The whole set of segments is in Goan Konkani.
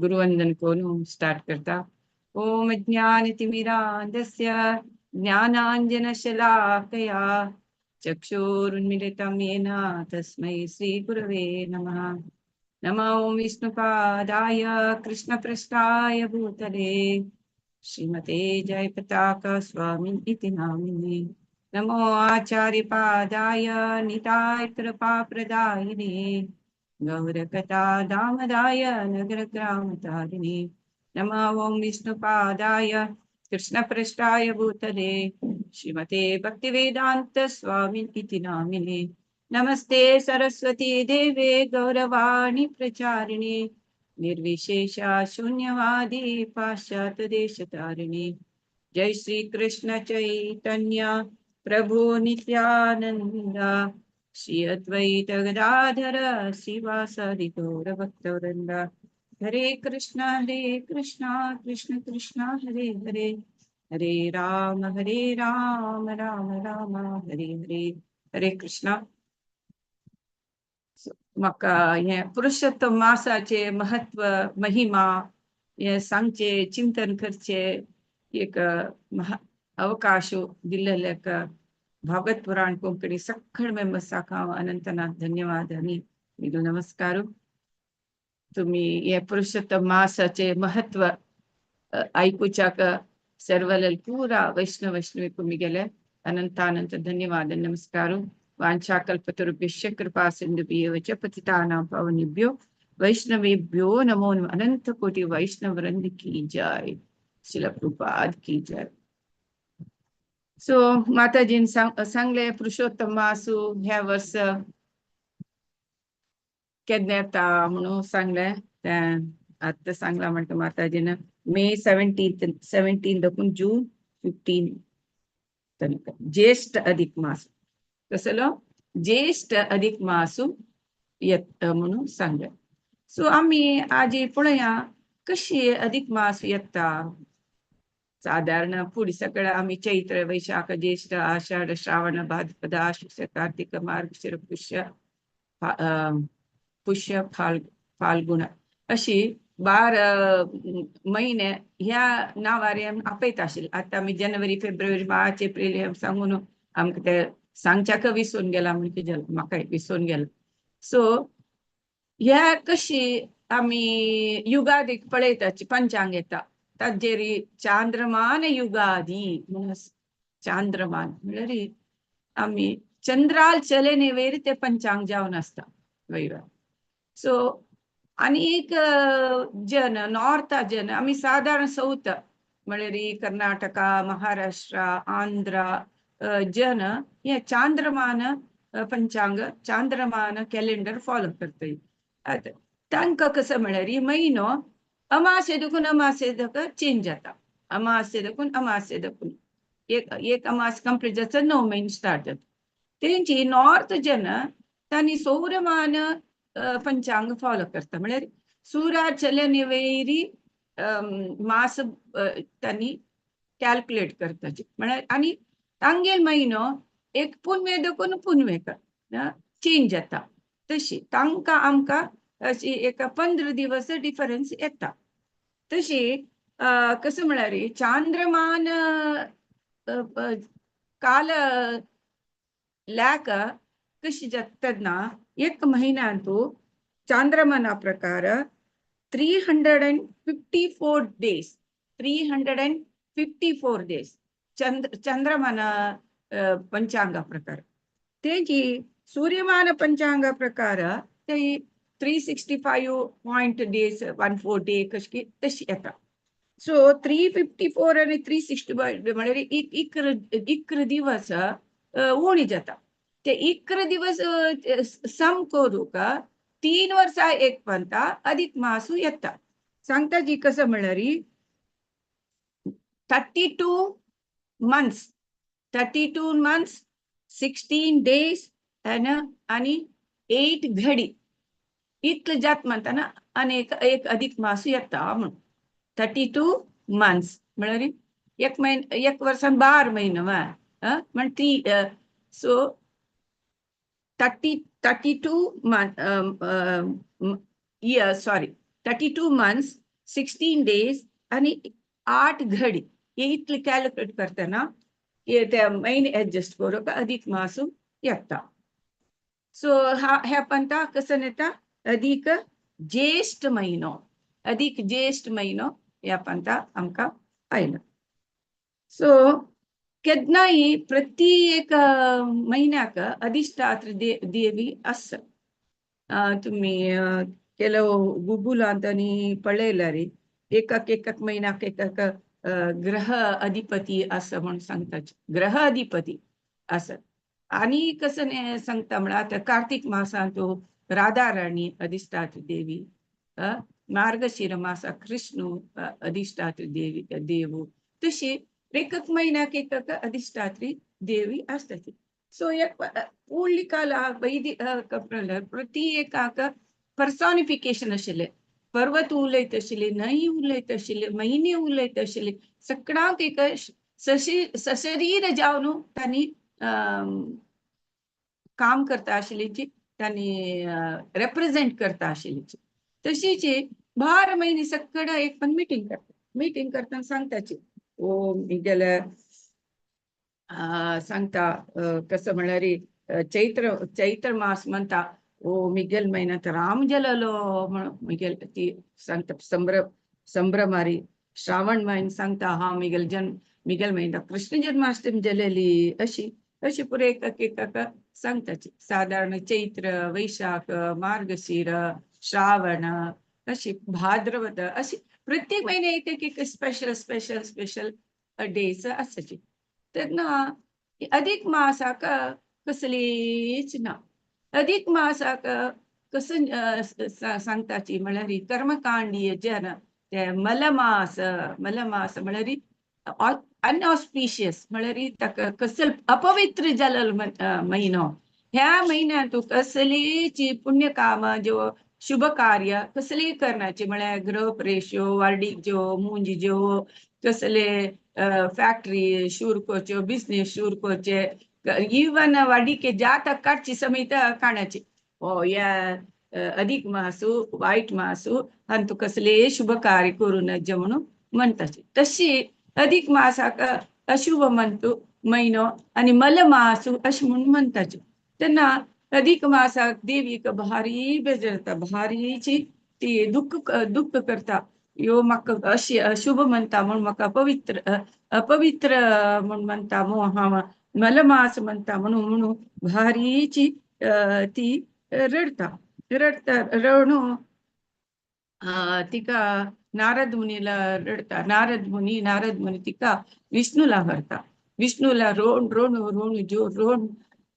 गुरुवंदन करून स्टार्ट करता. ओम ज्ञानतिमिरान्धस्य ज्ञानांजनशलाकया चक्षुरुन्मिलितं येन तस्मै श्रीगुरवे नमः. नमो विष्णुपादाय कृष्णपृष्ठाय भूतले श्रीमते जयपताका स्वामिन् इति नामिने. नमो आचार्यपादाय निताय कृपाप्रदायिने गौरकथा दामदाय नगरग्रामतारिणे. नमो ॐ विष्णुपादाय कृष्णपृष्ठाय भूतले श्रीमते भक्तिवेदान्त स्वामिन् इति नामिने. नमस्ते सरस्वती देवे गौरवाणी प्रचारिणे निर्विशेष शून्यवादी पाश्चात्य देशतारिणे. जय श्री कृष्ण चैतन्य प्रभु नित्यानंद श्री अद्वैत गदाधर श्रीवासादि गौर भक्तवृंद. हरे कृष्ण कृष्ण कृष्ण हरे हरे, हरे राम राम राम राम हरे हरे. हरे कृष्णा. म्हाका हें पुरुषोत्तम मासाचे महत्व, महिमा हें सांगचे, चिंतन करचे एक अवकाश दिल्लेल्याक भागवत पुराण कोंकणी सगळ मेंबर्साक हांव अनंतनाथ धन्यवाद आनी म्हजो नमस्कार. तुम्ही हे पुरुषोत्तम मासाचे महत्व आयकुच्याक सर्वलल पुरा वैष्णव वैष्णवी तुम्ही गेले अनंतानंत धन्यवाद, नमस्कार. वाञ्छाकल्पतरुभ्यश्च कृपा सिन्धुभ्येव च पतितानां पावनेभ्यो वैष्णवेभ्यो नमो नमः. अनंत कोटि वैष्णव वृंद की जय, श्रील प्रभुपाद की जय. सो माताजीन सांगले, पुरुषोत्तम मासू ह्या वर्स केन्ना येता म्हणून सांगले. तें आतां सांगला म्हणटा माताजीन, मे 17 देखून जून 15 तनक ज्येष्ठ अधिक मास. कसलो? ज्येष्ठ अधिक मासू येता म्हणून सांगले. सो आमी आजी पळया कशी अधिक मास येता. साधारण फुडें सगळं आमी चैत्र, वैशाख, ज्येष्ठ, आषाढ, श्रावण, भाद्रपद, आश्विन, कार्तिक, मार्गशीर, पुष्य, पुष्य, फाल्गुन अशी 12 महिने ह्या नांवार आपयता आशिल्ले. आतां आमी जानेवारी, फेब्रुवारी, मार्च, एप्रील हे सांगून आमकां ते सांगच्याक विसरून गेला म्हण कितें जालें, म्हाकाय विसरून गेलां. सो ह्या कशी आमी युगादीक पळयता, पंचांग येता, ताजेर चांद्रमान युगादी म्हणून. चांद्रमान म्हणल्यार आमी चंद्राल चलने वयर ते पंचांग जावन आसता वयर. सो अनेक जन, नॉर्थ जन, आमी सादारण साऊथ म्हणल्यार कर्नाटका, महाराष्ट्र, आंध्रा जन हे चांद्रमान पंचांग, चांद्रमान कॅलेंडर फॉलो करताय. आतां तांकां कसो म्हळ्यार म्हयनो अमासे देखून अमासे चेंज जाता. अमासे देखून अमासे देखून एक एक अमास कंप्लीट जाता, णव म्हयने स्टार्ट जाता. तेंची नॉर्थ जन तांणी सौरमान पंचांग फॉलो करता, म्हळ्यार सुरा चलने वयरी मास तांणी कॅल्क्युलेट करताचे. म्हळ्यार आनी तांगेल म्हयनो एक पुनवे देखून पुनवेक चेंज जाता. तशी तांकां आमकां अशी एक 15 दिवस डिफरन्स येता. तशी कसं म्हळ्यार चांद्रमान काल ल्याक कशी जाता तेन्ना एक म्हयन्यांतू चांद्रमाना प्रकार 354 days, 354 days चंद्रमान पंचांग प्रकार. तेजी सूर्यमान पंचांग प्रकार ते 365 point days, 14 day कशी तशी येता. सो 354 आनी 365 म्हळ्यार 11 दिवस उणी जाता. ते 11 दिवस सम करूक 3 वर्सां एक पंता अधिक मासू येता. सांगता जी कसं म्हळ्यार 32 months, 32 months, 16 days आणि 8 घडी इतले जात म्हणताना आनी एक एक अधिक मास येता म्हणून. 32 मंथ्स म्हळ्यार एक म्हयनो, एक वर्सान 12 म्हयनो म्हण ती. So 32 month year, sorry, 32 months. 16 days आनी 8 घडी हे इतले कॅल्क्युलेट करतना हे ते म्हयने एडजस्ट करूंक अधिक मासू येता. सो ह्या पंथा कसो येता अधिक ज्येष्ठ म्हयनो, अधिक ज्येष्ठ म्हयनो ह्या पंथा आमकां आयलो. सो केन्नाय प्रति एक म्हयन्याक अधिष्ठात्र देवी आसा. तुमी ಕೆಲವು गुगुलांत आनी पळयल्यार एकाक एकाक म्हयन्याक एकाक ग्रह अधिपती आसा म्हूण सांगता, ग्रह अधिपती आसा. आनी कसं सांगता म्हळ्यार आतां कार्तीक मासांत राधा राणी अधिष्ठात्री देवी, मार्गशीर मासाक कृष्ण अधिष्ठात्री देवी देव, तशी एकक म्हयन्याक एकक अधिष्ठात्री देवी आसता. सो एक फुडली काल वैदिक प्रति एकाक पर्सॉनिफिकेशन आशिल्लें, पर्वत उलयत आशिल्ले, न्हंय उलयत आशिल्ले, म्हयने उलयत आशिल्ले, सगळ्यांक एक सशरीर जावन तांणी काम करता आशिल्ली, तांणी रेप्रेझेंट करता आशिल्ली. तशीच 12 म्हयने सगळं एक पण मिटींग करता. मिटींग करतना सांगताची ओ गेल्या सांगता कसं म्हळ्यार चैत्र चैत्र मास म्हणता ओ मिगेल म्हयन्यात राम जललो म्हणून मिगेल ती सांगता संभ्रमारी. श्रावण म्हयन सांगता हा मिगेल जन्म मिगेल म्हयन्यात कृष्ण जन्माष्टमी जलेली, अशी अशी पुरे एक एक सांगताची. साधारण चैत्र, वैशाख, मार्गशीर, श्रावण, अशी भाद्रपद, अशी प्रत्येक महिने एक एक एक स्पेशल स्पेशल स्पेशल डेज आसाची. तेन्ना अधिक मासाक कसलीच ना. अधिक मासाक कसं सांगताची म्हळ्यार कर्मकांडीय जन ते मलमास, मलमास म्हळ्यार अनऑस्पिशियस, म्हळ्यार ताका कसल अपवित्र जालेलो म्हयनो. ह्या म्हयन्यांत कसलीच पुण्यकाम ज्यो शुभ कार्य कसली करण्याची म्हळ्यार गृहप्रवेश, वार्डीक ज्यो, मुंज ज्यो, कसले फॅक्टरी सुरू करच्यो, बिझनेस सुरू करचे, इवन वाडिके जात काडची समेत काडची. ओ या अधिक मासू वायट मासू अंतू कसले शुभ कार्य करू नज म्हणून म्हणताची. तशी अधिक मासाक अशुभ म्हणतो म्हयनो आनी मलमासू अशें म्हणून म्हणताची. तेन्ना अधिक मासाक देवीक भारी बेजरता, भारीची ती दुःख दुःख करता. यो म्हाका अशी अशुभ म्हणटा म्हूण म्हाका पवित्र अपवित्र म्हूण म्हणटा म्हूण हांव मलमास म्हणटा म्हणून म्हणून भारीची ती रडटा. रडटा रडून तिका नारद मुनीला रडटा. नारद मुनी, नारद मुनी तिका विष्णूला व्हरता. विष्णूला रोण रोण रोण जो रोण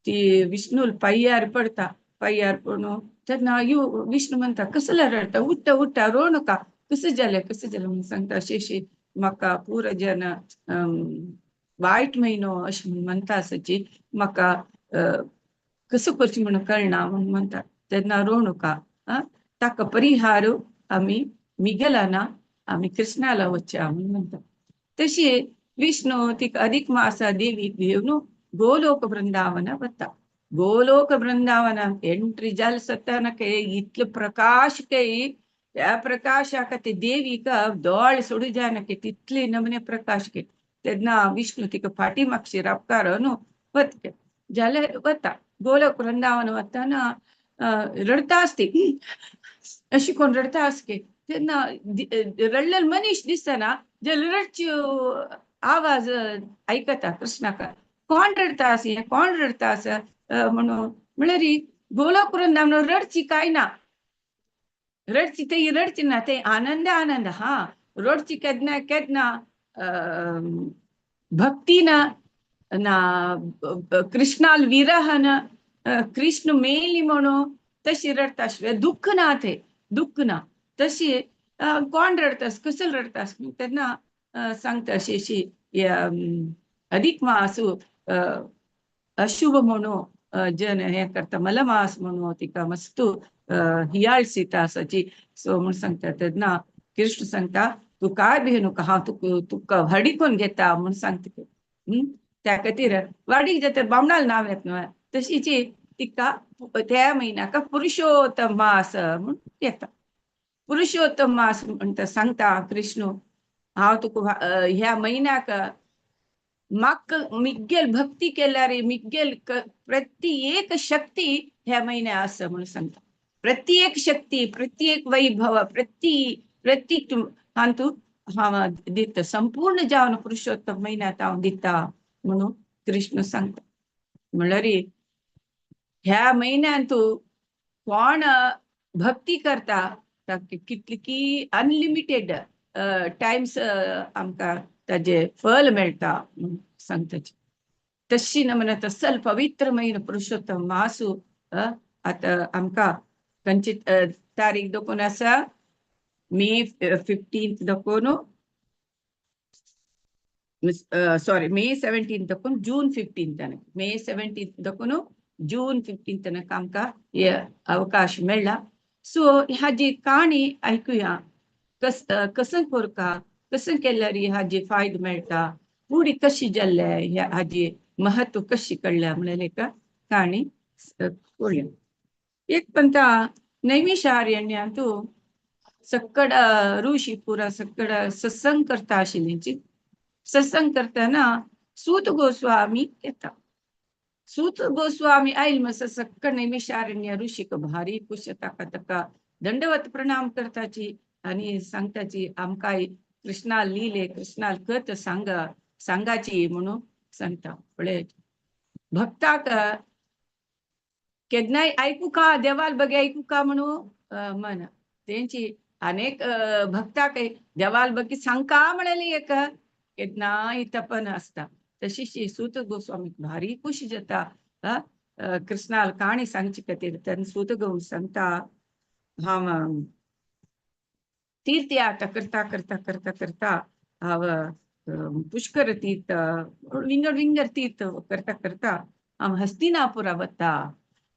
ती विष्णूल पांयार पडता. पांयार पडून तेन्ना यो विष्णू म्हणटा कसले रडटा, उठ्ठा उठ्ठा रोवू नका, कसं जालें कसं जालें म्हणून सांगता. अशें अशें म्हाका पुरो जन वायट म्हयनो अशें म्हूण म्हणटा आसाची, म्हाका कसो करचें म्हणून कळना म्हणून म्हणटा. तेन्ना रोवू नका, आं ताका परिहार आमी मिगेलाना आमी कृष्णाला वचया म्हणून म्हणटा. तशी विष्णू तिका अधिक मासा देवीक घेवन गोलोक वृंदावन वता. गोलोक वृंदावनाक एंट्री जाल सतानके इतलो प्रकाश के त्या प्रकाशाक ते देवीक दोळे सोडू जायना तितले नमने प्रकाश के. तेन्ना विष्णू तिका फाटी मागशी रापकार न्हू वत जाल्यार वता गोलोक वृंदावन वतना रडता आसती अशी कोण रडता आसके. तेन्ना रडलेलो मनीस दिसतना जाल्यार रडची आवाज आयकता कृष्णाक, कोण रडता आसा, कोण रडता आसा म्हणून. म्हळ्यार गोलोक वृंदावन रडची काय ना, रडची ते रडची ना, ते आनंद आनंद. हा रडची केन्ना केन्ना भक्तीन ना कृष्णाल विरहन कृष्ण मेली म्हणून तशी रडता आशिल्ले, दुःख ना ते दुःख ना. तशी कोण रडतास कसं रडतास तेन्ना सांगता अशी अशी अधिक मासू अशुभ म्हणून जन हे करता, मलमास म्हणून तिका मस्त हियाळ सीता आसाची. सो म्हणून सांगता. तेन्ना कृष्ण सांगता तूं काय भियेवं नाका, हांव तुका तुका व्हडीकोन घेता म्हणून सांगता. त्या खातीर वाडीक जाता बामणाल नांव येता न्हय, तशीच तिका त्या म्हयन्याक पुरुषोत्तम मास म्हणून येता. पुरुषोत्तम मास म्हणटा सांगता कृष्ण हांव तुका ह्या म्हयन्याक म्हाका मिगेल भक्ती केल्यार मिगेल प्रति एक शक्ती ह्या म्हयन्या आसा म्हणून सांगता. प्रत्येक शक्ती, प्रत्येक वैभव, प्रति प्रत्येक हांतू हांव दिता, संपूर्ण जावन पुरुषोत्तम म्हयन्यांत हांव दिता म्हणून कृष्ण सांगता. म्हणल्यार ह्या म्हयन्यांत कोण भक्ती करता ताका कितली की अनलिमिटेड टायम्स आमकां ताजें फल मेळटा म्हणून सांगता. तशी न म्हणत तसल पवित्र म्हयनो पुरुषोत्तम मासू. आतां आमकां खंयची तारीख दाखोवन आसा? मे 15 दाखोवन, सॉरी, मे 17 दाखोवन जून 15, मे 17 दाखोवन जून 15 तनक आमकां हे अवकाश मेळ्ळा. सो हाजी काणी आयकुया, कस कसं करका, कसं केल्यार हाजी फायदो मेळटा, फुडें कशी जाल्ले, हाजी महत्व कशी कळ्ळ्या म्हणल्यार एक काणी पळोवया. एक पंता नैमिषारण्यांतू सक्कड ऋषी पुरा सक्कड सत्संग करता आशिल्ली. सत्संग करतना सूत गोस्वामी येता. सूत गोस्वामी आयल मस सक्कड नैमिषारण्य ऋषीक भारी खुश. ताका ताका दंडवत प्रणाम करताची आणि सांगताची, आमकां कृष्णा लिले, कृष्णाल कथ सांगा सांगाची म्हणून सांगता. पळय, भक्ताक केन्नाय आयकू का देवाल बगे आयकू का म्हणून मन तेंची अनेक भक्ताक देवाल बगी सांगका म्हणले एक केन्नाय तपन आसता. तशीच सूत गोस्वामी भारी खुशी जाता कृष्णाल काणी सांगची खातीर. तेन्ना सूत गो सांगता, हांव तीर्थयात्रा करता करता करता करता हांव पुष्कर तीर्थ, विंगड विंगड तीर्थ करता करता हांव हस्तिनापुरा वता.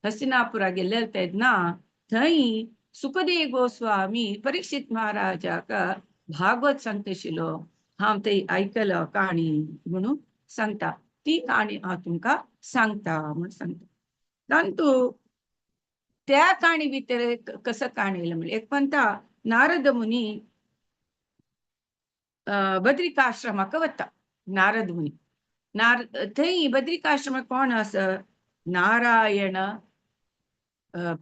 हस्तिनापुरा गेल्ले तेन्ना थंय सुखदेव गोस्वामी परीक्षित महाराजाक भागवत सांगताशिल्लो. हांव थंय आयकलो काणी म्हणून सांगता. ती काणी हांव तुमकां सांगता म्हणून सांगता. तांतू त्या काणी भितर कसं काणी येयलें म्हणल्यार, एक म्हणटा नारद मुनी बद्रिकाश्रमाक वता. नारद मुनी नार थंय बद्रिकाश्रमाक कोण आसा? नारायण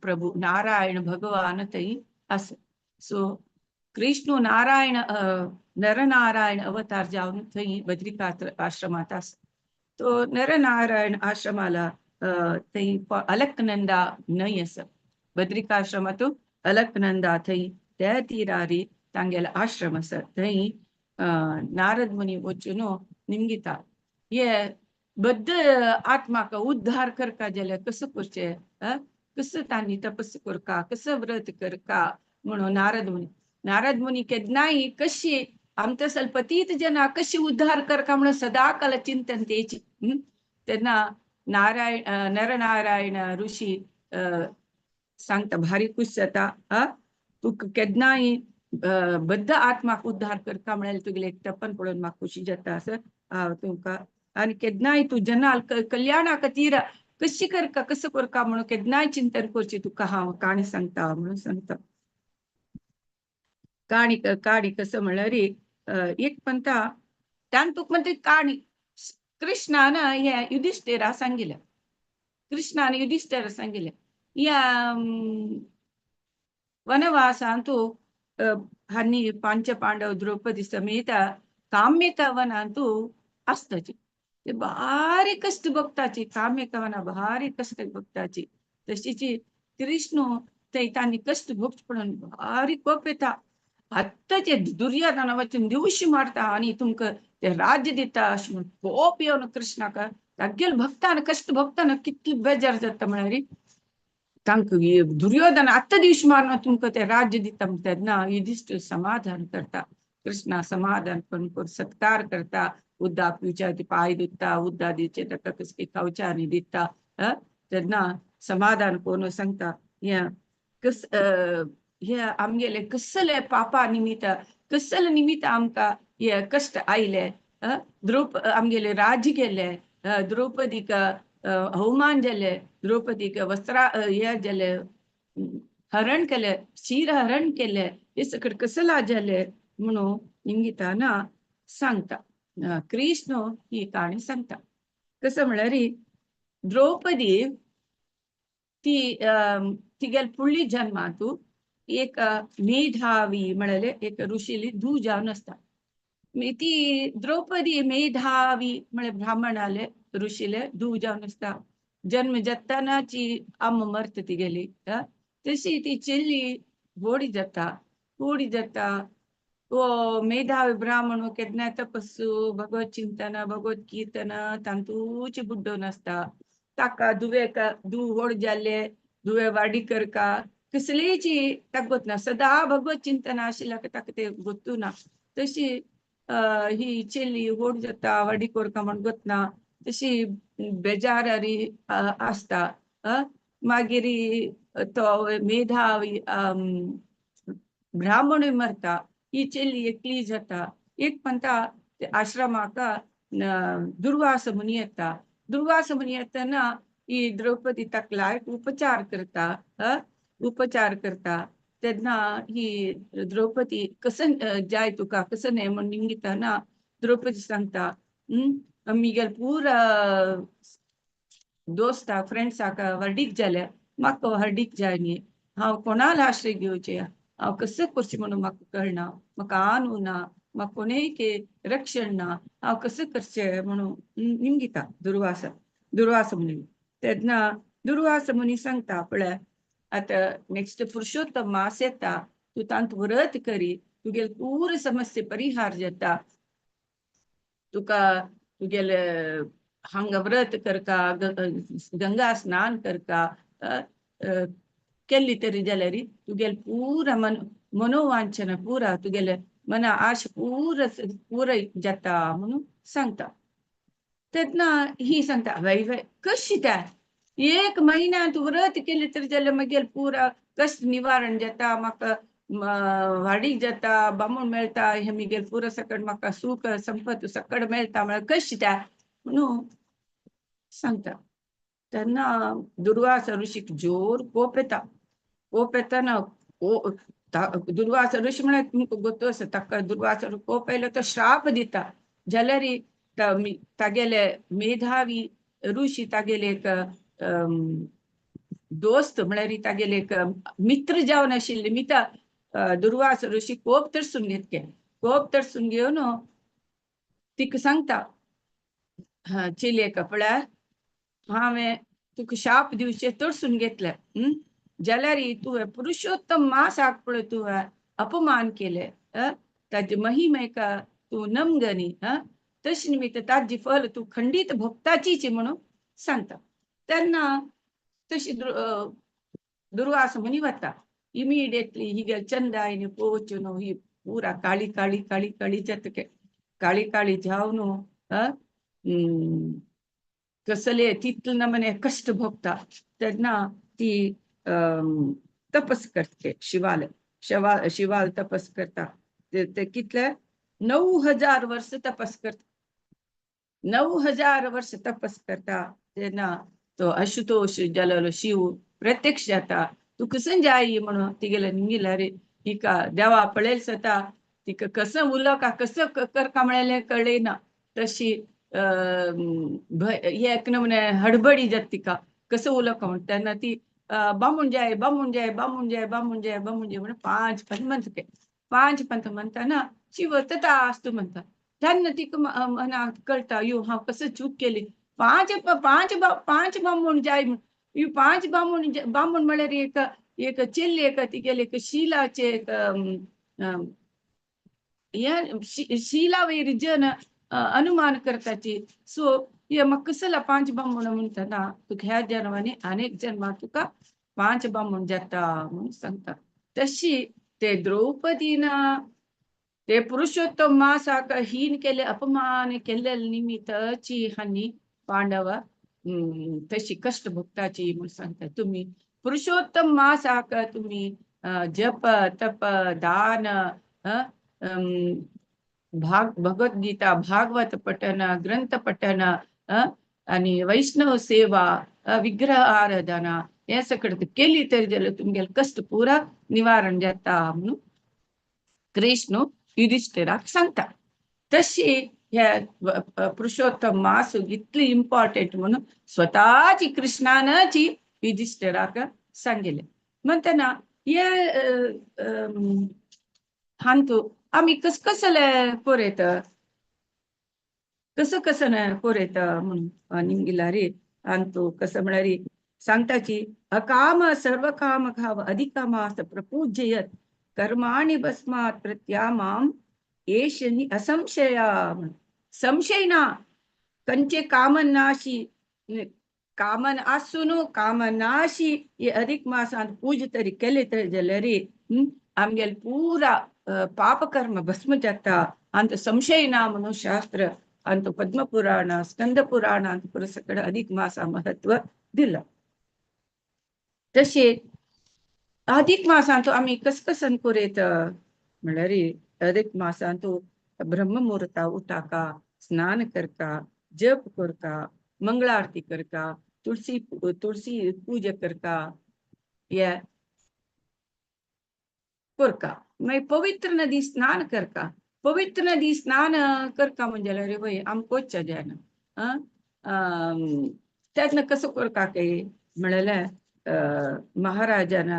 प्रभु, नारायण भगवान थंय आसा. सो कृष्ण नारायण, नरनारायण अवतार जावन थंय बद्रिका आश्रमांत आसा. तो नरनारायण आश्रमाला थंय अलकनंदा न्हंय आसा. बद्रिकाश्रमांत अलकनंदा थंय त्या तिरारी तांगेलो आश्रम आसा. थंय नारद मुनी वचून निमगिता, हे बद्द आत्माक उद्धार करका जाल्यार कसं करचें, कसं तांणी तपस करका, कसं व्रत करका म्हणून. नारद मुनी, नारद मुनी केन्नाय कशी आमच्या सलपतीत जना कशी उद्धार करका म्हणून सदा काल चिंतन तेची. तेन्ना नारायण नरनारायण ऋषी सांगता, भारी खुश जाता, तूं केन्नाय बद्द आत्माक उद्धार करता म्हळ्यार तुगेलें एक तपन पळोवन म्हाका खुशी जाता असं हांव तुमकां आनी केन्नाय तूं जनाल कल्याणा खातीर कशी करका, कसं करका म्हणून केन्नाय चिंतन करची. तुका हांव काणी सांगता म्हणून सांगता. काणी काणी कसं म्हणल्यार, एक म्हणटा त्यान तुका म्हणटा काणी कृष्णान हे युधिष्ठिरा सांगिल्लें. कृष्णान युधिष्ठिरा सांगिल्लें, ह्या वनवासांतू हांनी पंच पांडव द्रौपदी समेत काम्यकवनांतू आसताची. ते भारी कष्ट भोगताची, काम्यकवना भारी कष्ट भोगताची. तशीच कृष्ण ते तांणी कष्ट भोगचे पडून भारी कोप येता. आत्ताचे दुर्योधना वचून दिवशी मारता आणि तुमकां ते राज्य दिता अशें म्हणून कोप येवन कृष्णाक तागेल भक्तान कष्ट भोगताना कितली बेजार जाता. म्हळ्यार तांकां दुर्योधन आत्तां दिवशी मारून तुमकां ते राज्य दिता म्हणटा. तेन्ना युधिष्ठिर समाधान करता. कृष्णा समाधान करून करून सत्कार करता, उद्दा पिवच्या पांय धुता, उद्दा दिवचे ताका, कसली खावच्या आनी दिता. तेन्ना समाधान करून सांगता, हें कस हे आमगेले कसले पापा निमित्त, कसले निमित्त आमकां हे कश्ट आयले, द्रौप आमगेले राज्य गेले, द्रौपदीक अवमान जाले, द्रौपदीक वस्त्रा हे जाले, हरण केले, क्षीर हरण केले. हे सकट कसला जाले म्हणून इंगिताना सांगता. कृष्ण ही काणी सांगता. कसं म्हळ्यार द्रौपदी ती तिगेल फुडली जन्मांतू एक मेधावी म्हळ्यार एक ऋषीली धूव जावन आसता. ती द्रौपदी मेधावी म्हळ्यार ब्राह्मणाले ऋषीले धूव जावन आसता. जन्म जातानाची अम्म मरता तिगेली. तशी ती चेल्ली व्हडी जाता. व्हडी जाता. वो मेधावी ब्राह्मण केन्ना तपस्सू, भगवत चिंतन, भगवत कीर्तन तांतूच बुड्डोन आसता. ताका दुवेक धूव व्हड जाल्ले, दुवे वाडी करका कसलीची ताका गोत ना. सदा भगवत चिंतन आशिल्ल्या ताका ते गोत्तू ना. तशी ही चेल्ली व्हड जाता, वाडी करका म्हण गोत ना. तशी बेजारी आसता. मागीर तो मेधावी ब्राह्मणूय मरता. ही चेल्ली एकली जाता. एक म्हणटा आश्रमाक दुर्वास मुनी येता. दुर्वास मुनी येतना ही द्रौपदी ताका लायक उपचार करता. उपचार करता तेन्ना ही द्रौपदी कसं जाय तुका कसं न्हय म्हण निंगितना द्रौपदी सांगता, मिगेल पुरा दोस्ताक फ्रेंड्साक व्हडीक जाल्या, म्हाका व्हडीक जाय न्ही, हांव कोणाल आश्रय घेवचें, हांव कसं करचें म्हणून म्हाका कळना, म्हाका आनू ना, म्हाका कोणेय रक्षण ना, हांव कसं करचें म्हणून निमगिता दुर्वास दुर्वास मुनी. तेन्ना दुर्वास मुनी सांगता, पळय आतां नेक्स्ट पुरुषोत्तम मास येता, तूं तांत व्रत करी, तुगेले पूर समस्ये परिहार जाता. तुका तुगेले हांगा व्रत करका, गंगा स्नान करका केल्ली तरी जाल्यार तुगेले पुरा मन मनोवांछना पुरा तुगेले मना आश पुरा पुराय जाता म्हणून सांगता. तेन्ना ही सांगता, वय वय कशी त्या एक म्हयन्यांत व्रत केलें तरी जाल्यार मागीर पुरा कश्ट निवारण जाता, म्हाका वाडीक जाता, बामूण मेळटा, हे मिगेल पुरा सकट म्हाका सुख संपत सकट मेळटा म्हळ्यार कशी त्या म्हणून सांगता. तेन्ना दुर्वासा ऋषीक जोर कोप येता. कोप येताना दुर्वासा ऋषी म्हळ्यार तुमकां गोत्तो आसा, ताका दुर्वासा कोप येयलो तो श्राप दिता. जाल्यार तागेले मेधावी ऋषी तागेले एक दोस्त म्हळ्यार तागेले एक मित्र जावन आशिल्ले मिता दुर्वास ऋषी कोप तरसून घेतले. कोप तरसून घेवन तिका सांगता, चेलयेक, पळय हांवें तुका शाप दिवचे तरसून घेतले, जाल्यार तुवें पुरुषोत्तम मासाक पळय तुवें अपमान केले, ताजे महिमेक तूं नमगनी, तशें निमित्त ताजी फल तूं खंडीत भोगताचीच म्हणून सांगता. तेन्ना तशी दुर्वास मुनी वता. इमिडिएटली ही गेल चंदायने पोचून ही पुरा काळी काळी काळी काळी जातके काळी काळी जावन कसले तितले नमने कष्ट भोगता. तेन्ना ती तपस करते शिवाल शिवाल तपस करता. ते कितले 9000 वर्ष तपस करता. 9000 वर्ष तपस करता. तेन्ना तो आशुतोष जालेलो शिव प्रत्यक्ष जाता. तूं कसं जाय म्हणून तिगेले निंगिल्यार हिका देवा पळयल सता तिका कसं उलोवका कसं करका म्हळ्यार कळना. तशी एक नमुने हडबडी जाता तिका कसं उलोवका म्हण. तेन्ना ती बामूण जाय बामूण जाय बामूण जाय बामूण जाय बामूण जाय म्हणून 5 पंथ म्हणटा. 5 पंथ म्हणटाना शिव तथास्तु म्हणटा. तेन्ना तिका मनाक कळटा, यो हांव कसं चूक केली. पांच पांच पांच बामूण जाय म्हण, ह्यो 5 बामूण बामूण म्हळ्यार एक एक चेल्ली एक तिगेले एक शिलाचे एक हे शिला वयर जन अनुमान करताची. सो हे म्हाका कसला 5 बामूण म्हणटना तुका ह्या जन्मांनी अनेक जन्मा तुका 5 बामूण जाता म्हणून सांगता. तशी ते द्रौपदीन ते पुरुषोत्तम मासाक हीन केले अपमान केल्ले निमित्तची हांणी पांडव तशी कष्ट भोगताची म्हणून सांगता. तुम्ही पुरुषोत्तम मासाक तुम्ही जप तप दान भगवद्गीता भागवत पठन ग्रंथ पठन आणि वैष्णव सेवा विग्रह आराधना हे सगळं केली तरी जाल्यार तुमगेले कष्ट पुरा निवारण जाता म्हणून कृष्ण युधिष्ठिराक सांगता. तशी ह्या पुरुषोत्तम मास इतली इम्पॉर्टंट म्हणून स्वतःची कृष्णानची युधिष्ठिराक सांगितले. म्हणतना हे हांतू आमी कस कसले कोरेत, कसं कसं कोरेत म्हणून निमगिलारी अंतू कसं म्हळ्यार सांगताची अकाम सर्व काम खाव अधिकमास प्रपूजयत कर्माणि भस्मात् प्रत्यामाम एष असंशया. संशय ना, कंचे कामनाशी कामन आसून कामनाशी हे अधिक मासांत पूज तरी केले तरी जाल्यार आमगेले पुरा पापकर्म भस्म जाता अंत संशय ना म्हणून शास्त्र अंत पद्मपुराण स्कंद पुराण अंत पुरसकड अधिक मासा महत्व दिलं. तशें अधिक मासांत आमी कस कसन कोरेत म्हणल्यार अधिक मासांत ब्रह्ममुहूर्ता उठाका, स्नान करका, जप करका, मंगळारती करका, तुळसी तुळसी पूजा करका, या करका. मागीर पवित्र नदी स्नान करका. पवित्र नदी स्नान करका म्हणजे रे वय आमकोच जायना. तेन्ना कसं करका काय म्हणल्यार महाराजान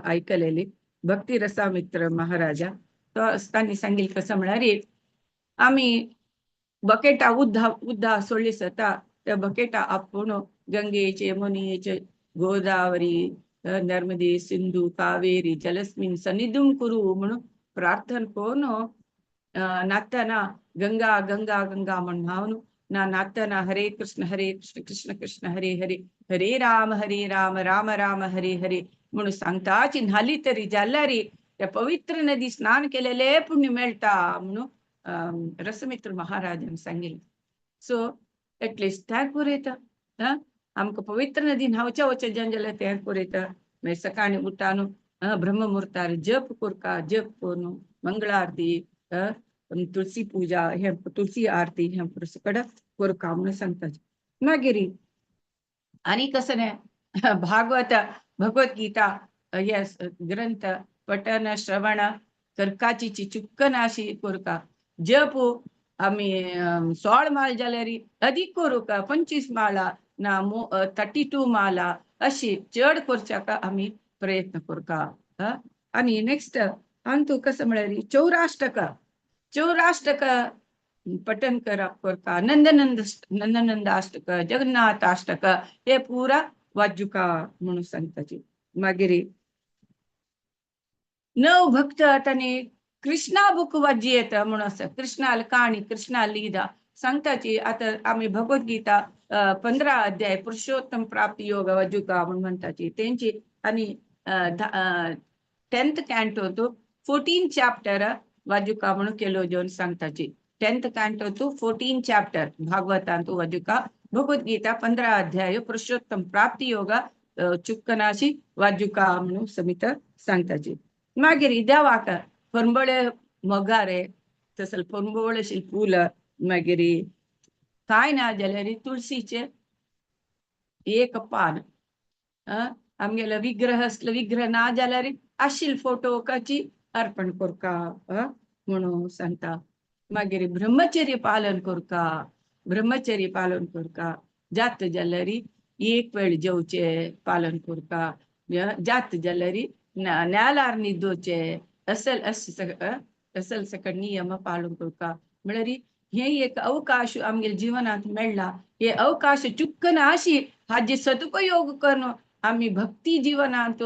ऐकलेली भक्ती रसामित्र महाराजा तो तांणी सांगितलं कसं म्हळ्यार आमी बकेटा उद्दा उद्दा सोडली सता त्या बकेटा आपूण गंगेचे यमुनेचे गोदावरी नर्मदे सिंधू कावेरी जलस्मिन सन्निधिं कुरु म्हणून प्रार्थना करून नातना गंगा गंगा गंगा म्हणून न्हावन ना नातना हरे कृष्ण हरे कृष्ण कृष्ण कृष्ण हरे हरे हरे राम हरे राम राम राम हरे हरे म्हणून सांगताची न्हाली तरी जाल्यार त्या पवित्र नदी स्नान केलेले पुण्य मेळटा म्हणून रसमित्र महाराजान सांगितलं. सो एटलिस्ट त्या पुरयता आमकां पवित्र नदी न्हावच्या वचत जाल्यार तें पुरयता. मागीर सकाळी उठान ब्रह्ममुहूर्तार जप करका, जप करून मंगळारती तुळसी पूजा हे तुळसी आरती हे सकड करका म्हणून सांगता. मागीर आनी कसं न्ही भागवत भगवद्गीता हे ग्रंथ पठन श्रवण करकाची चुक्कनाशी करका. जप आमी 16 माळ जाल्यार अदीक करूका, 25 माळा ना 32 माला अशी चड करच्याक आमी प्रयत्न करका. आनी नेक्स्ट अंतू कसं म्हळ्यार चौराष्टक चौराष्टक पठन करका, नंदनंद नंदनंदाष्टक जगन्नाथाष्टक हे पुरा वाजुका म्हणून सांगताची. मागीर नव भक्त तांणी कृष्णा बुक वाजी येता म्हणून आसा. कृष्णा काणी कृष्णा लीला सांगताची. आता आमी भगवद्गीता 15 अध्याय पुरुषोत्तम प्राप्ती योग वाजुका म्हणून म्हणताची तेंची. आनी 10th canto तो 14 चॅप्टर वाजुका म्हणून केलो जेवन सांगताची. 10th canto तो 14 चॅप्टर भागवतांतु वाजुका, भगवद्गीता 15 अध्याय पुरुषोत्तम प्राप्ती योग चुक्कनाशी वाजुका म्हणून समित सांगताची. मागीर देवाक परंबळे मोगारे तसल परंबळे फूल, मागीर कांय ना जाल्यार तुळशीचे एक पान, आमगेलो विग्रह आसलो विग्रह ना जाल्यार आशिल फोटोकाची अर्पण करका म्हणून सांगता. मागीर ब्रह्मचर्य पालन करका, ब्रह्मचर्य पालन करका, जात जाल्यार एक वेळ जेवचे पालन करका, जात जाल्यार न्यालार न्हिदोचे असल असल सकट नियम पालन करका. म्हळ्यार हे एक अवकाश आमगेले जिवनांत मेळ्ळा, हे अवकाश चुक्कन अशी हाजे सदुपयोग करून आमी भक्ती जिवनांत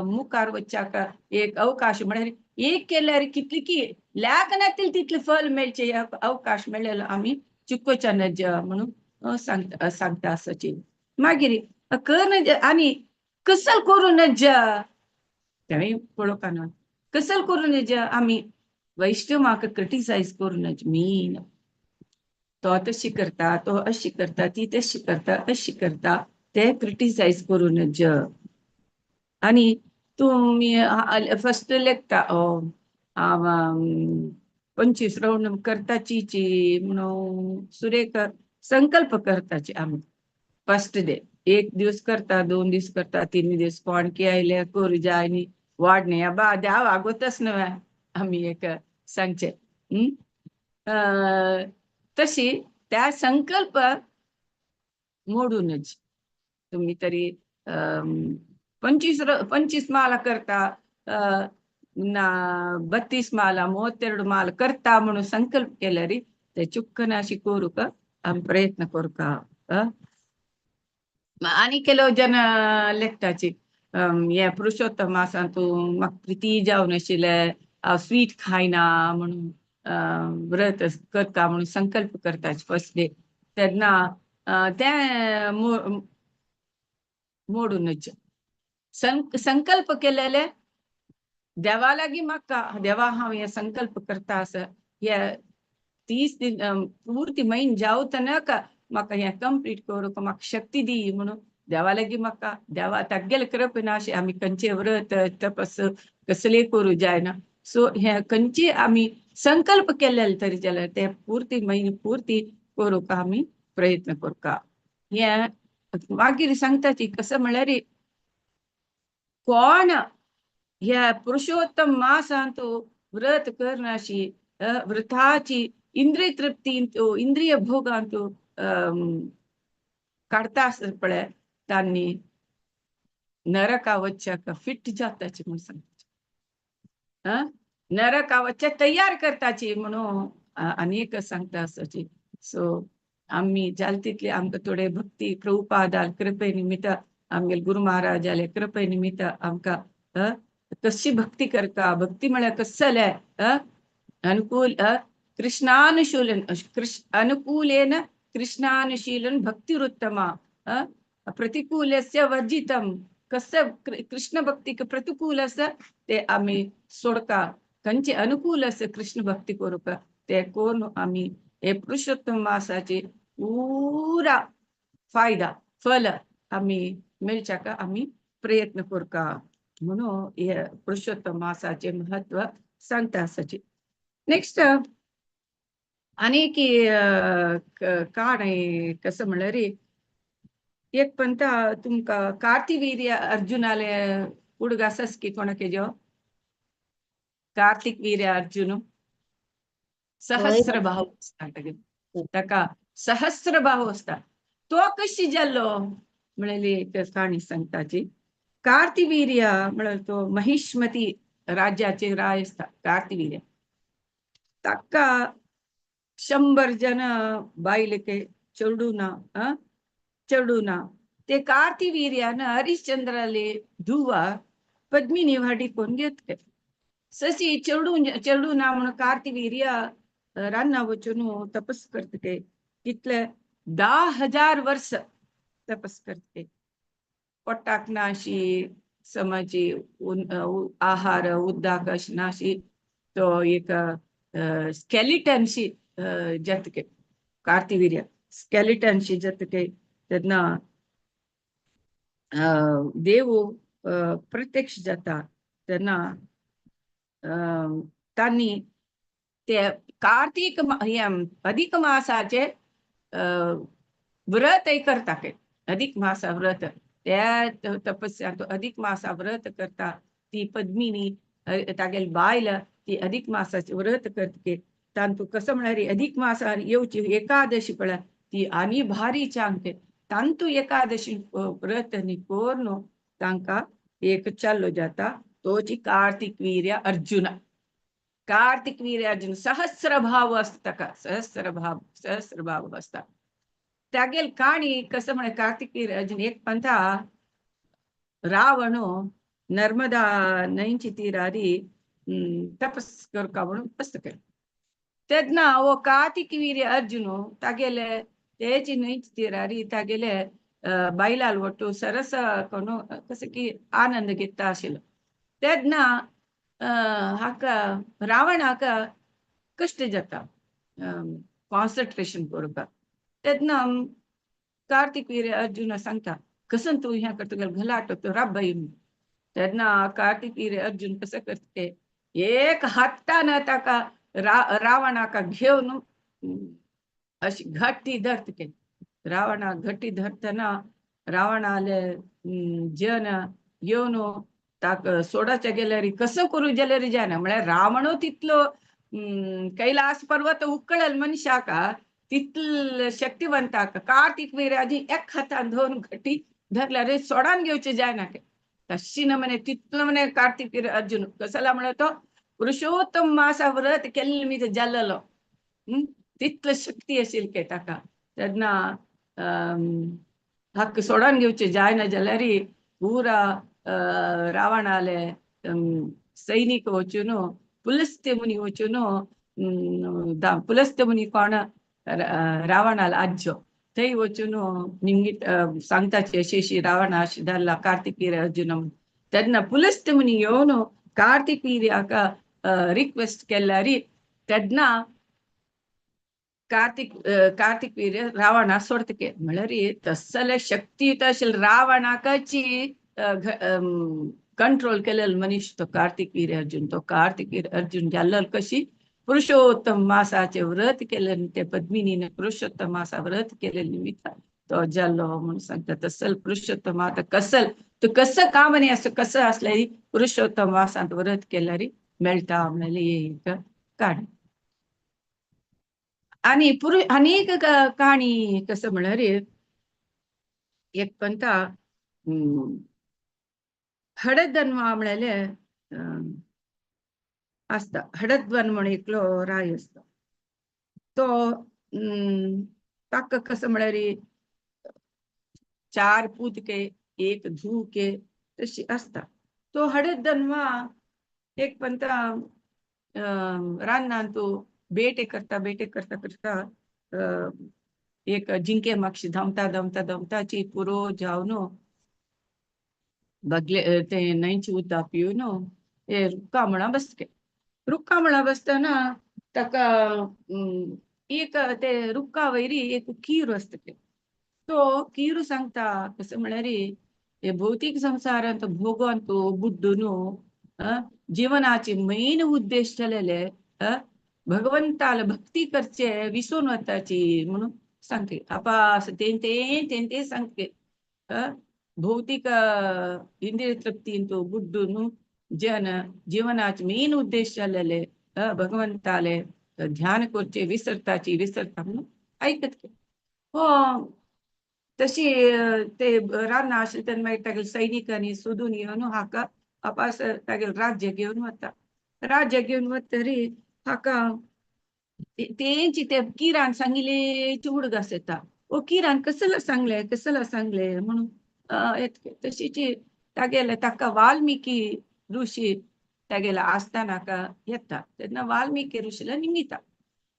मुखार वच्चाक एक अवकाश म्हळ्यार एक केल्यार कितली की ल्याक नातील तितले फल मेळचे अवकाश मेळ्ळेलो आमी चुकोवच्या नज म्हणून सांगता सांगता आसाची. मागीर कर आनी कसल करूं नज तेंय पळोवपा न्हू, कसल करूं नज आमी वैष्णवाक क्रिटिसायज करूं नज. मीन तो तशी करता, तो अशी करता, ती तशी करता, अशी करता, ते क्रिटिसायज करूं नज. आनी तुमी फस्ट लेखता 25 रावंड करताची म्हणून सुरेख संकल्प करताची आमी. फस्ट डे एक दिवस करता, 2 दीस करता, 3 दीस कोणकी आयले करू जाय न्ही वाडणे बा द्याव आगोतच न्हय आमी एक सांगचें. तशी त्या संकल्प मोडूनच तुम्ही तरी 25 माला करता ना 32 माला 32 माला करता म्हणून संकल्प केल्यारी ते चुक्कन अशी करूक आमी प्रयत्न करूका. आनी ಕೆಲವು जन लेखताची हे पुरुषोत्तम मासान तूं म्हाका प्रिती जावन आशिल्लें, हांव स्वीट खायना म्हणून व्रत करता म्हणून संकल्प करता फर्स्ट डे, तेन्ना तें मोडूनच संकल्प केलेले देवा लागीं म्हाका देवा हांव हे संकल्प करता आसा, हे 30 दिन पूर्ती म्हयन जावतनाक म्हाका हें कंप्लीट करूंक म्हाका शक्ती दी म्हणून देवा लागीं म्हाका देवा तागेले कृपेन अशें आमी खंयचें व्रत तपस कसलें करूं जायना. सो हे खंयची आमी संकल्प केलेले तरी जाल्यार ते पुर्ती म्हयने पुर्ती करूंक आमी प्रयत्न करता. हें मागीर सांगताची कसं म्हळ्यार कोण ह्या पुरुषोत्तम मासांत व्रत करनाशी व्रताची इंद्रिय तृप्तींत इंद्रिय भोगांत काडता आसत पळय तांणी नरका वच्चाक फिट जाताची म्हणून सांगता, नरका वच्चाक तयार करताची म्हणून अनेक सांगता आसाची. सो आमी जाल तितली आमकां थोडे भक्ती प्रभुपादाल कृपे निमित्त आमगेले गुरु महाराजाले कृपे निमित्त आमकां कशी भक्ती करता, भक्ती म्हळ्यार कसले अनुकूल कृष्णानुशूलन अनुकूलेन कृष्णानुशीलन भक्तिरुत्तमा प्रतिकूलस्य वर्जितम कसं कृष्ण भक्तीक प्रतिकूल आसा ते आमी सोडका, खंयचे अनुकूल आसा कृष्ण भक्ती करूंक ते करून आमी हे पुरुषोत्तम मासाचे पुरा फायदा फल आमी मेळच्याक आमी प्रयत्न करका म्हणून हे पुरुषोत्तम मासाचे महत्व सांगता आसाचे. नेक्स्ट आनी की काणी कसं म्हणल्यार एक पंता तुमकां कार्तिवीर्य अर्जुनाले हुडग आसाच की कोणाक जो कार्तिक वीर्य अर्जुन सहस्र बाहु आसता ताका सहस्र बाहु आसता तो कशी जाल्लो म्हणली एक काणी सांगताची. कार्तिवीर्य म्हळ्यार तो महिष्मती राज्याचे राय आसता कार्तिवीर्य, ताका 100 जन बायलेके चेडूं ना चेडूं ना ते कार्तिवीर्यान हरिश्चंद्राले धुवा पद्मिनी वाडी कोण घेतले सशी चेडूं चेडूं ना म्हणून कार्तिवीर्य रान्ना वचून तपस करते तितले 10,000 वर्स तपस करते, पोटाक नाशी समजी आहार उद्दाक अशी नाशी तो एक स्केलिटनशी जातके कार्तिवीर्य स्केलिटनशी जातके तेन्ना देव प्रत्यक्ष जाता तेन्ना तांणी ते कार्तीक अधिक मासाचे व्रत करता के अधिक मासा व्रत त्या तपस्या तो अधिक मासा व्रत करता ती पद्मिनी तागेली बायल ती अधिक मासाचे व्रत करते तांतू कसं म्हळ्यार अधिक मासा येवची एकादशी पळय ती आनी भारी चांगते तांतू एकादशी व्रत न्ही करून तांकां एक चाल्लो जाता तोची कार्तिक वीर्य अर्जुन. कार्तिक वीर्य अर्जुन सहस्रभाव आसता ताका सहस्रभाव सहस्रभाव आसता तागेल काणी कसं म्हळ्यार कार्तिक वीर्य अर्जुन एक पंथा रावण नर्मदा न्हंयची तिरारी तपस करका म्हणून बसता केलो तेन्ना हो कार्तिक वीर्य अर्जुन तागेले तेची न्हंयची तिरारी तागेले बायलाल ಒಟ್ಟು सरस कोण कसं की आनंद घेता आशिल्लो तेन्ना हाका रावणाक कश्ट जाता कॉन्सन्ट्रेशन करूंक तेन्ना कार्तिक वीर्य अर्जुन सांगता कसं तूं हें करता तुगेलो घलाटो तो राब्बाई. तेन्ना कार्तिक वीर्य अर्जुन कसं करता एक हातान ताका रावणाक घेवन अशी घट्टी धरता रावणा घट्टी धरतना रावणाले जन येवन ताका सोडाच्या गेल्यार कसो करू जाल्यार जायना. म्हळ्यार रावणो तितलो कैलास पर्वत उकळल मनशाक तितले शक्तिवंताक कार्तिक वीराजी एक हातान धरून घटी धरल्यार सोडान घेवचे जायना. तशी न म्हणे तितलो म्हणे कार्तिक वीर अर्जुन कसला म्हळ्यार तो पुरुषोत्तम मासा व्रत केल्ले मी जाल्लो. तितलो शक्ती आशिल्ली के ताका. तेन्ना हक्क सोडून घेवचे जायना जाल्यार पुरा रावणाले सैनिक वचून पुलस्त्य मुनी वचून, पुलस्त्य मुनी कोण रावणाल आज्जो थंय वचून निमगीत सांगताची अशी अशी रावणा अशी धरला कार्तिक वीर अर्जुन. तेन्ना पुलस्त्य मुनी येवन कार्तिक वीर्याक रिक्वेस्ट केल्यार तेन्ना कार्तिक कार्तिक वीर रावणा सोडतके. म्हळ्यार तसले शक्ती आशिल्ले रावणाकाची कंट्रोल केलेलो मनीस तो कार्तिक वीर अर्जुन. तो कार्तिक वीर अर्जुन जाल्लो कशी पुरुषोत्तम मासाचे व्रत केले ते पद्मिनीने पुरुषोत्तम मासा व्रत केले निमित्त तो जाल्लो म्हणून सांगता. तसल पुरुषोत्तम आता कसल तू कसं काम नाही असं कसं असल्यारी पुरुषोत्तम मासांत व्रत केल्यारी मेळटा म्हणलेली एक काणी. आणि पुरु आनी एक काणी कसं म्हळ्यार एक पंता हडदन्वा म्हळेले आसता. हडदवन म्हण एकलो राय आसता. तो ताका कसं म्हळ्यार चार पूत के एक धूव के तशी आसता. तो हडदन्वा एक पंता रानांत बेटे करता बेटे करता करता एक जिंके मागशी धांवता धांवता धांवताची पुरो जावन बगले ते न्हंयची उदक पिवन हे रुक्का म्हणा बसके. रुक्का म्हणा बसतना ताका एक ते रुक्का वयरी एक कीर आसता. तो कीर सांगता कसं म्हळ्यार हे भौतीक संवसारांत भोगांत बुड्डून जिवनाचे मेन उद्देश जालेले भगवंताला भक्ती करचे विसरून वताची म्हणून सांगते. आपास तें तें तें तें सांगते. भौतिक इंद्रिय तृप्तींत बुड्डून जन जीवनाचे मेन उद्देश जालेले भगवंताले ध्यान करचे विसरताची विसरता म्हणून ऐकत. हो तशी ते रानां आशिल्ले तेन्ना मागीर तागेले सैनिकांनी सोदून येवन हाका आपास तागेले राज्य घेवन वता. राज्य घेवन वतरी हाका तेंची ते किरान सांगिल्ले उडगास येता. ओ किरान कसला सांगले कसला सांगले म्हणून तशीची तागेले ताका वाल्मिकी ऋषी तागेले आस्थानाका येता. तेन्ना वाल्मिकी ऋषीला निमिता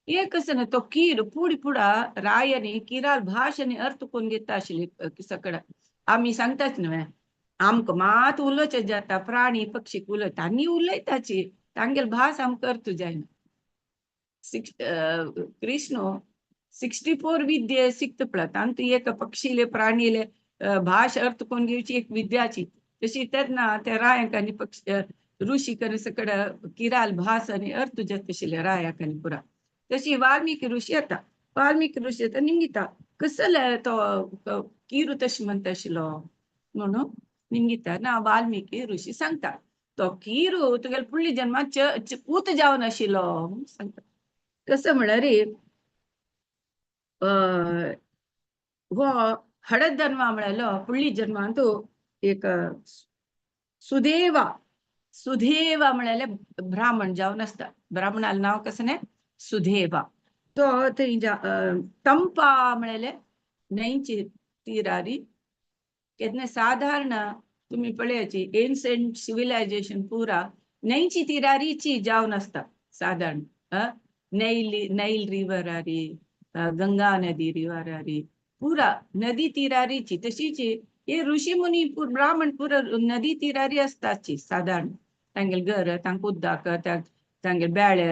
एक कसं ना तो कीर पुढी पुडा रायाने किराल भाश आनी अर्थ कोण घेता आशिल्ली सगळं. आमी सांगताच न्हय आमकां मात उलोवचें जाता प्राणी पक्षी उलयता आनी उलयताची तांगेल भास आमकां अर्थ जायना. कृष्ण 64 विद्ये शिकता पळय तांतू एक पक्षीले प्राणीले भाश अर्थ कोण घेवची एक विद्याची. तशी तेन्ना त्या रायांक आनी पक्षी ऋषी करून सगळं किराल भास आनी अर्थ जाता आशिल्ले रायाक आनी पुरा. तशी वाल्मिकी ऋषी येता. वाल्मिकी ऋषी येता निमगिता कसले तो किरू तशें म्हणटा आशिल्लो म्हणून निमगिता. ना वाल्मिकी ऋषी सांगता तो किरू तुगेले फुडल्या जन्मात पूत जावन आशिल्लो म्हणून सांगता. कसं म्हळ्यार हो हडदन्वा म्हळ्यार फुडली जन्मांत एक सुदेवा सुदेवा म्हळ्यार ब्राह्मण जावन आसता. ब्राह्मणालें नांव कसं न्ही सुदेवा. तो थंय तंपा म्हळ्यार न्हंयची तिरारी केन्ना साधारण तुम्ही पळयाची एन्शंट सिविलायझेशन पुरा न्हंयची तिरारीची जावन आसता साधारण. नैल नैल रिवरारी गंगा नदी रिवरारी पुरा नदी तिरारीची तशीच हे ऋषी मुनी ब्राह्मण पुरा नदी तिरारी असताची साधारण. तांगेले घर तांकां उदक तांगेले बेळे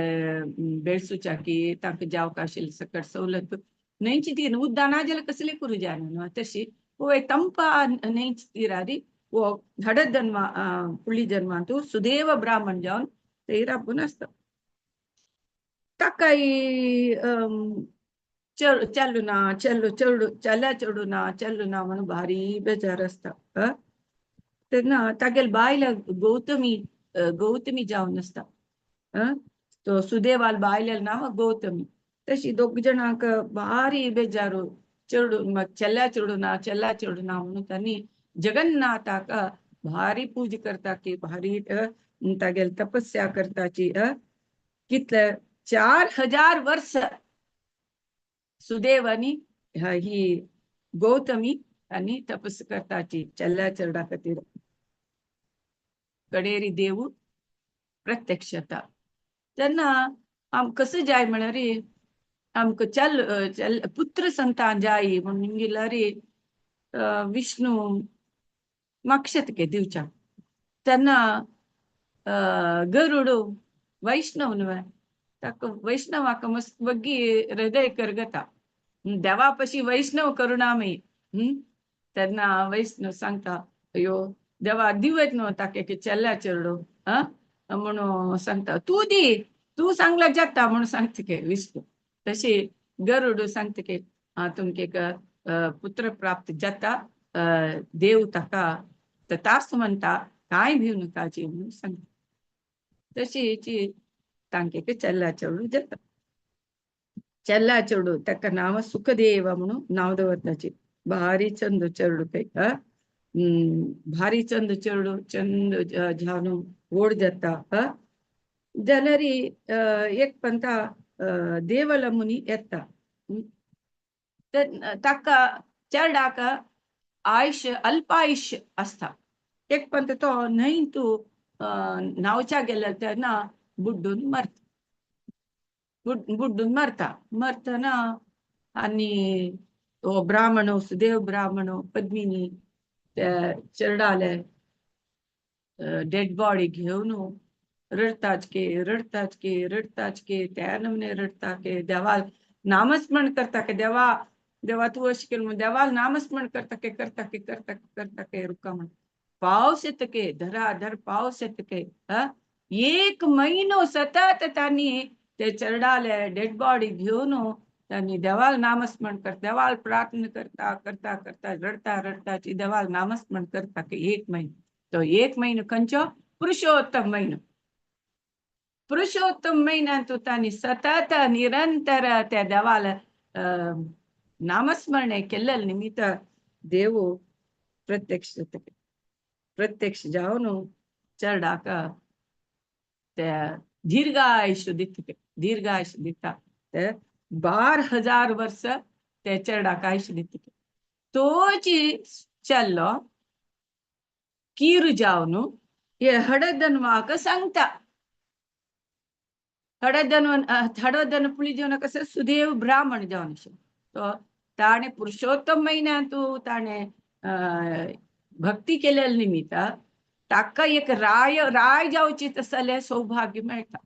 बेळसुच्याकी तांकां जावक आशिल्ले सकट सवलत न्हंयची तीर उदक ना जाल्यार कसले करूं जायना न्हू. तशी होय तंपा न्हंयची तिरारी हो हडद जन्मा फुडली जन्मांत सुदेव ब्राह्मण जावन थंय राबून आसता. ताकाय चल्लू ना चल्लू चेडू चल्या चेडू ना चेल्लू ना म्हणून भारी बेजार आसता. तेन्ना तागेल बायल गौतमी, गौतमी जावन आसता. तो सुदेवाल बायलें नांव गौतमी. तशी दोग जाणांक भारी बेजारू, चेडू चेल्ल्या चेडू ना, चेल्ल्या चेडू ना म्हणून तांणी जगन्नाथाक भारी पूजा करता की भारी तागेल तपस्या करताची. कितले 4000 वर्स सुदेव आनी ही गौतमी आनी तपस करताची चेल्ल्या चेडा खातीर. कडेरी देव प्रत्यक्ष जाता तेन्ना आम कसं जाय म्हळ्यार आमकां चल चल पुत्र संतान जाय म्हणून निमगिल्यार विष्णू मागशेत के दिवच्या. तेन्ना गरुड वैष्णव न्हय, ताका वैष्णवाक मस्त बग्गी हृदय करगता, देवा पशी वैष्णव करुणामयी. तेन्ना वैष्णव सांगता, अयो देवा दिवत न्हू ताका की चेल्ल्या चेडू म्हणून सांगता, तूं दी, तूं सांगल्यार जाता म्हणून सांगता के विष्णू. तशी गरुड सांगता की तुमकां एक पुत्र प्राप्त जाता, देव ताका तथास्तु म्हणटा, कांय भिव नाकाची म्हणून सांगता. तशी तांके चेल्ल्या चेडू जाता. चेल्ल्या चेडू ताका नांव सुखदेव म्हणून नांव दवरताची. भारी चंद चेडू ते, भारी चंद चेडू चंद जावन व्हड जाता. जाल्यार एक पंता देवल मुनी येता, ताका चेरडाक आयुष्य अल्पायुष्य आसता. एक पंत तो न्हंय तूं न्हांवच्या गेल्यार तेन्ना बुड्डून मरता, बुड्डून मरता. मरतना आनी हो ब्राह्मण सुदेव ब्राह्मण पद्मिनी ते चेरडाले डेड बॉडी घेवन रडताच के रडताच के रडताच के, त्या नमने रडता के देवाल नामस्मरण करता के देवा देवा तूं अशें केलें म्हणून देवाल नामस्मरण करता के करता के करता के करता के रुका म्हण पावस येता के धराधर पावस येता के. एक म्हयनो सतत तांणी ते चेरडाले डेड बॉडी घेवन त्यांनी देवाल नामस्मरण कर, देवाल प्रार्थना करता करता करता रडता रडता देवाल नामस्मरण करता की एक महिनो. तो एक महिनो खंयचो? पुरुषोत्तम महिनो. पुरुषोत्तम महिन्यांत तांणी सतत निरंतर त्या देवाल नामस्मरणे केल्ले निमित्त देव प्रत्यक्ष प्रत्यक्ष जावन चेरडाक त्या दीर्घायुष्य दिता, दीर्घायुष्य दिता. ते 12,000 वर्स ते चेरडाक आयुष्य दिता. तोची चेल्लो कीर जावन हे हडदनवाक सांगता. हडदन हडदन पुळी जेवन कसं सुदेव ब्राह्मण जावन तो ताणें पुरुषोत्तम महिन्यांतू ताणें भक्ती केलेल्या निमित्त ताका एक राय राय जावची तसलें सौभाग्य मेळटा.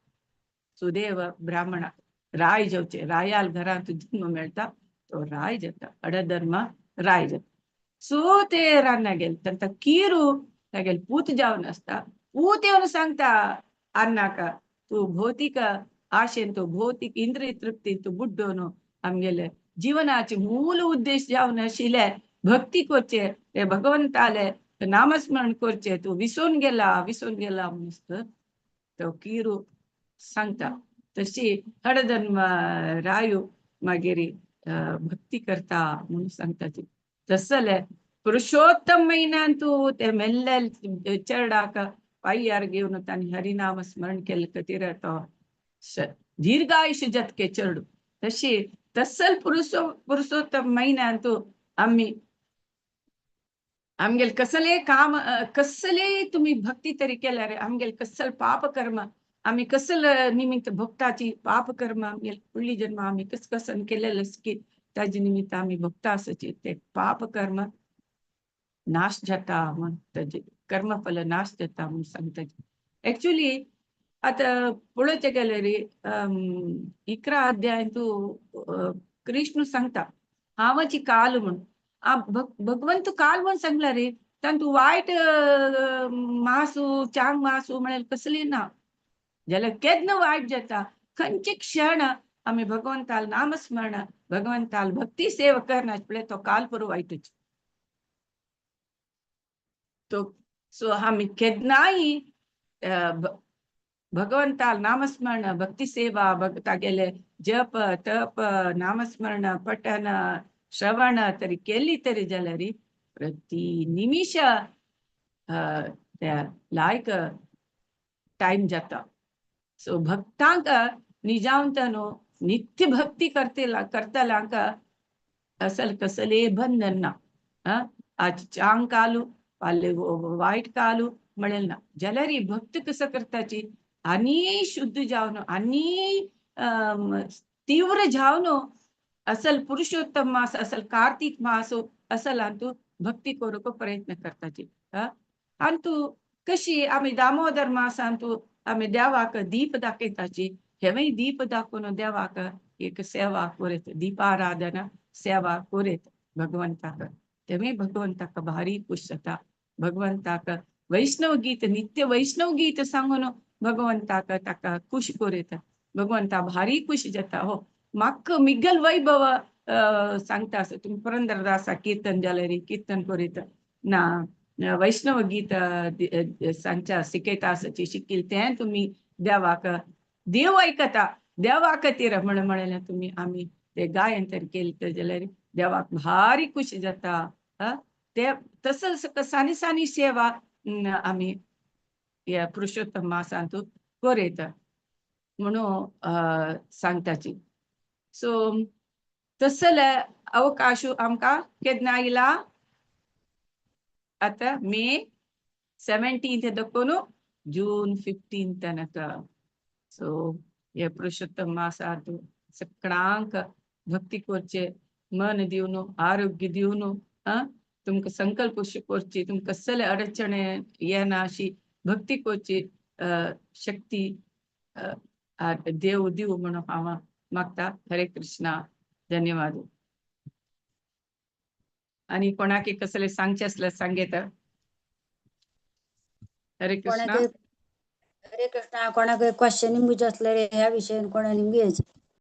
सुदेव ब्राह्मणाक राय जावचे, रायाल घरांत जन्म मेळटा, तो राय जाता, अडधर्म राय जाता. सो ते रान्ना गेले तांकां किरू तागेले पूत जावन आसता. पूत येवन सांगता अन्नाका, तूं भौतीक आशेन तूं भौतीक इंद्रिय तृप्तीन तूं बुड्डोन आमगेले जीवनाचे मूल उद्देश जावन आशिल्ले भक्ती करचे, ते भगवंताले नामस्मरण करचे, तूं विसरून गेला विसरून गेला म्हणून तो किरू सांगता. तशी हडधर्म रायू मागीर भक्ती करता म्हणून सांगता ती. तसले पुरुषोत्तम महिन्यांतू ते मेल्ले चेरडाक पाय्यार घेवन तांणी हरिनाम स्मरण केल्ले खातीर तो दीर्घायुष्य जातके चेडू. तशी तसल पुरुषोत्तम महिन्यांतू आमी आमगेले कसले काम कसले तुम्ही भक्ती तरी केल्यार आमगेले कसल पापकर्म आमी कसल निमित्त भक्ताची पापकर्म आमगेले फुडली जन्म आमी कस कसन केलेले की ताजे निमित्त आमी भक्त आसाची ते पापकर्म नाश जाता म्हण ताजे कर्मफल नाश जाता म्हूण सांगता. एक्चुली आतां पळोवचें गेल्यार 11 अध्यायांतू कृष्ण सांगता हांवाची काल म्हण. भगवंत काल म्हण सांगला रे, तातूंत वायट मासू चांग मासू म्हळ्यार कसली ना, जाल्यार केन्ना वायट जाता खंयचे क्षण आमी भगवंताल नामस्मरण भगवंताल भक्ती सेवा करना पळय तो काल पुरो वायटच. तो सो आमी केन्नाय भगवंता नामस्मरण, भक्ती सेवा, तागेले जप तप, नामस्मरण, पठन, श्रवण तरी केली तरी जाल्यार प्रति निमिष त्या लायक टायम जाता. सो भक्तांक निजावंत न्हू नित्य भक्ती करते करतल्यांक असल कसले बंधन ना. आज चांग कालू फाल्यां वायट कालू म्हणेल ना. जाल्यार भक्त कसं करताची आनी शुद्ध जावन आनी तीव्र जावन असल पुरुषोत्तम मास, असल कार्तिक मास असल अंतू भक्ती करूंक प्रयत्न करताची. अंतू कशी आमी दामोदर मासांतू आमी देवाक दीप दाखयताची, हेवूय दीप दाखोवन देवाक एक सेवा करीत, दीपाराधना सेवा करीत भगवंताक, तेवूय भगवंताक भारी खुश जाता. भगवंताक वैष्णव गीत, नित्य वैष्णव गीत सांगून भगवंताक ताका खुश करीत, भगवंता भारी खुश जाता. हो म्हाका मिगल वैभव सांगता आसा तुमी पुरंदरदासा कीर्तन जाल्यार कीर्तन करीत ना, वैष्णव गीत सांगच्या शिकयता आसाची शिकील तें तुमी देवाक देव आयकता, देवा खातीर म्हण म्हणलें तुमी आमी ते गायन तर केलें जाल्यार देवाक भारी खुशी जाता. ते तसोच सानी सानी सेवा आमी ह्या पुरुषोत्तम मासांत करयता म्हणून सांगताची. सो तसले अवकाश आमकां केन्ना आयला? आतां मे 17 दाखोवन जून 15 तनक. सो हे पुरुषोत्तम मासांत सगळ्यांक भक्ती करचे मन दिवन, आरोग्य दिवन, तुमकां संकल्प करची, तुमकां कसले अडचणे येना अशी भक्ती करची शक्ती देव दिव म्हणून हांव मागता. हरे कृष्णा, धन्यवाद. आणि कोणाक कसले सांगचे असल्यार सांगयता. हरे कृष्णा. कोणाक, हरे कृष्णा, कोणाक क्वेश्चनिंग बी आसल्यार ह्या विशयान कोणा निमगे.